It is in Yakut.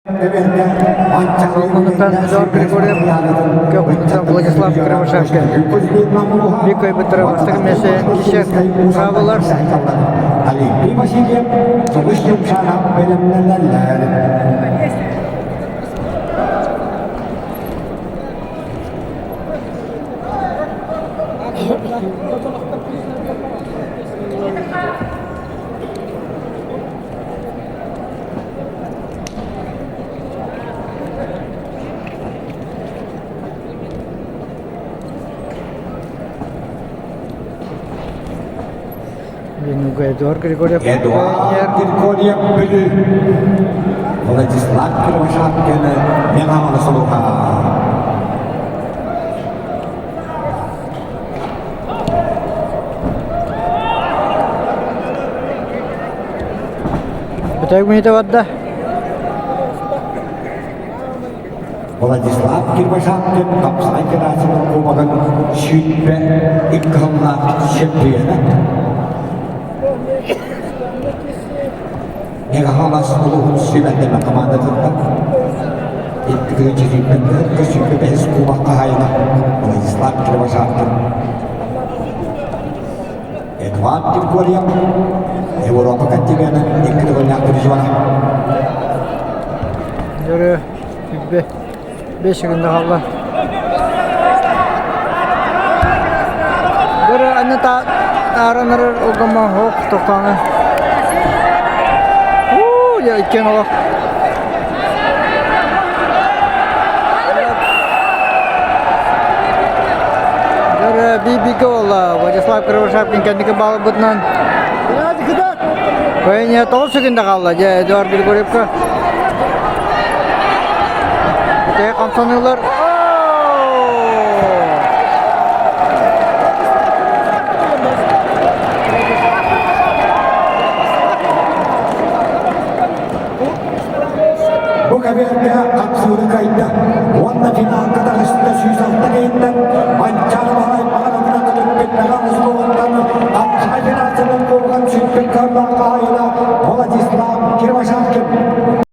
Соломонуттан Эдуард Григорьев, Көхүттэн Владислав Кривошапкин. Викой Быттыра бастакы миэстэ кишер правалар. Олимпий Васильев Сулус Юмшанов бэлэмнэнэллэр. Ленуга Эдуард Григорьев. Эдуард Григорьев Бүлүү. Владислав Кривошапкин Меҥаманы сулуһа. Бүтэйик мүнүүтэ барда. Владислав Кирбашапкин Тапсай Герасимов кубогын 22 сыллаах чемпиона. Мегаполис улууһун сүүмэрдэмэ командатыттан 2 сүүрбэ бэһис кубок хаһаайына Владислав Кривошапкин. Эдуард Григорьев Европа континенын икки төгүллээх призера. Дөрө 5 секунда хаалла. Дөрө аны тааранар угама хоқ тоқтаңы. Уу, я иккен олох. Дөрө би-биге ола Владислав Кривошапкин кэнники баалбытынан. Көйне 9 секунда қалды. Же Эдуард Григорьевка. Те қамсанылар. Бу кэбиэргэ хапсыыры кыайда. Уонна финалга таҕыста 106 киһиттэн Манчаары Баһылай Маҕан.